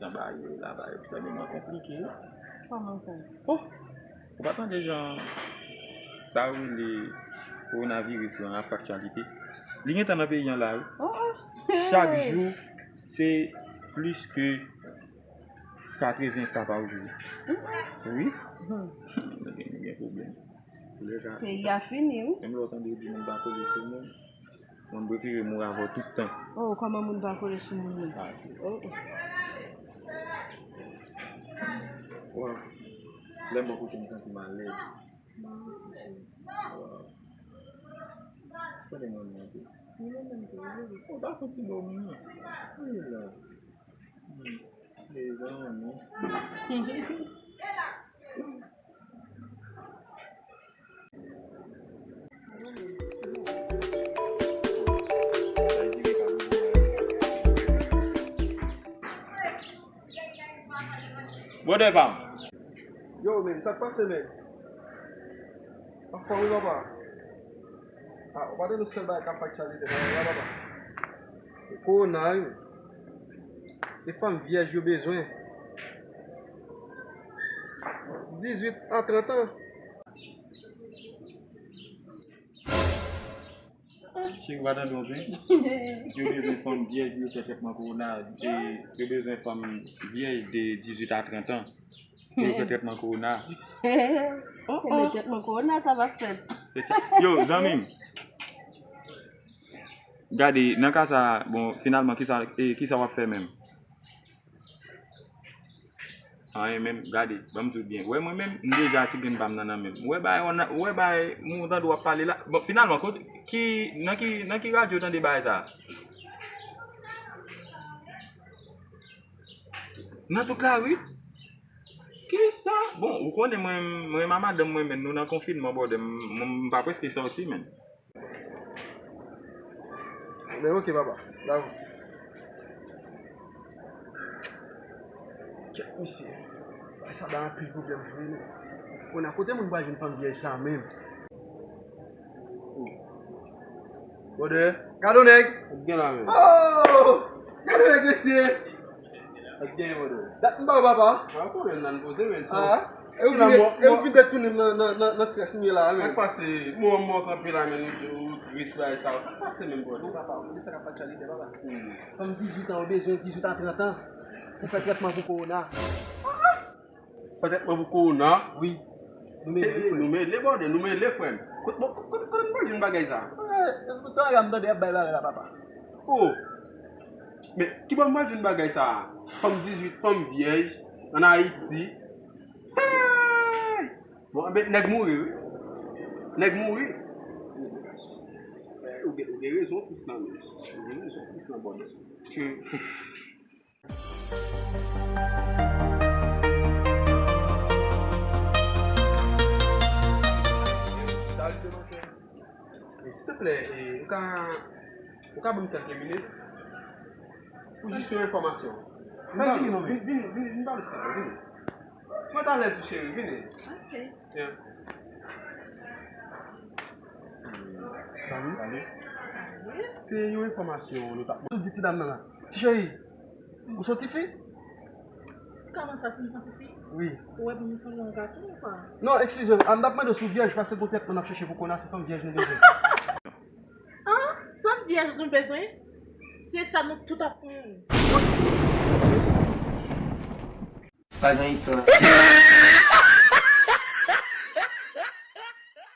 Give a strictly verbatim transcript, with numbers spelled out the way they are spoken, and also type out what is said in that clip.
Jan bagay yo ye la, bagay yo ekstrèmeman konplike wi. Kòman sa? Oh! Ou pa tande jan sa yo rele kowonaviris lan ap fè aktyalite? Li gentan nan peyi an la wi. Oh, oh. Chak jou, se plis ke katreven ka pa jou. Wi. Hmm. Nou gen, nou gen pwoblèm. Lè sa, peyi a fini wi. Menm lè w tande yo di moun pa kole sou moun, mwen m prefere mouri avè w tout tan. Oh, kòman moun pa kole sou moun menm? Ah, ok. Oh, oh. Wow. Lè m bò kote m santi m alèz. Wow. Kote mwen monte? Ou pa santi bò mwen? Wi la. Hmm. Mezanmi. Bwodè pa m. Yo, men, sa k pase, men? Anfòm wi, papa. Ah, ou pa tande sèl bagay k ap fè aktyalite nan lari a, papa? Se kowona wi. Se fanm vyèj yo bezwen. Dizuit a trant an. Cheri, ou pa tande yon zen? Yo bezwen fanm vyèj pou yo fè trètman kowona. E yo bezwen fanm vyèj de dizuit a trant an pou yo fè trètman kowona. Oh, oh. Trètman kowona sa va fèt. Yo, zanmi m. Gade, nan ka sa, bon, finalman, kisa, e, kisa w ap fè menm? Anyen menm, gade, ban m di w byen. Wè mwen menm, m deja ti grenn pa m nan nan men m. Ou wè bagay, ou wè bagay, moun tande w ap pale la. Bon, finalman, kote, ki, nan ki, nan ki radyo w tande bagay sa? Nan tout lari? Kisa? Bon, ou konnen mwen, mwen menm a madanm mwen menm, nou nan konfinman, brother, m, m, m pa prèske sòti menm. Men ok, papa. Dakò. Kèt misye. Bagay sa bay anpil pwoblèm vre, non. Kounye a, kote moun pral jwenn fanm vyèj sa menm? Brother. Gade yon nèg. Sa k gen la menm? Oh! Gade yon nèg, mesye. Sa k gen, brother? Dat m pa wè papa. A, konnen nan poze, men. Ah. E ou vin, e ou vin detounen m nan, nan, nan, nan strès m ye la, men. Sa k pase? Mò, mò kanpe la, men, ou, ou tris bagay sa. Sa k pase menm, brother? Papa, ou konnen sa k ap aktyalite, papa. Hmm. Fanm dizuit an, ou bezwen dizuit a trant an pou fè trètman pou kowona. Fè trètman pou kowona? Wi. Nou mele, frè. Nou mele, brother, nou mele, frè m. Kote, bon, kote, kote m pral jwenn bagay sa? Eh, tout bagay m tande y ap bay bagay la, papa. Oh! Men, ki bò m pral jwenn bagay sa a? Fanm dizuit, fanm vyèj, ann Ayiti. Hey! Bon, enben, nèg mouri, wi. Nèg mouri. Ou gen, ou gen rezon, tris lan, men. Ou gen rezon, tris lan, brother. Ke Salut, demoiselle. E, silteplè, e, ou ka, ou ka ban m kèlke minit? Pou jis yon enfòmasyon. Fè l vini, non, men. Vini, vini, vini, vini pale, silteplè, vini. Mwen t alèz, wi, cheri, vini. Ok. Yeah. Salut. Salut. Salut. Se yon enfòmasyon nou t ap. Ou di ti dam nan la. Ti cheri, ou se yon ti fi? Kòman sa, si m se yon ti fi? Wi. Ou wè m sanble yon gason ou pa? Non, eskize m, a, m t ap mande w si w vyèj, paske gon trètman n ap chèche pou kowona, se fanm vyèj nou bezwen. Ah, fanm vyèj nou bezwen? Se sa nou tout ap. Hmm. Pa gen istwa.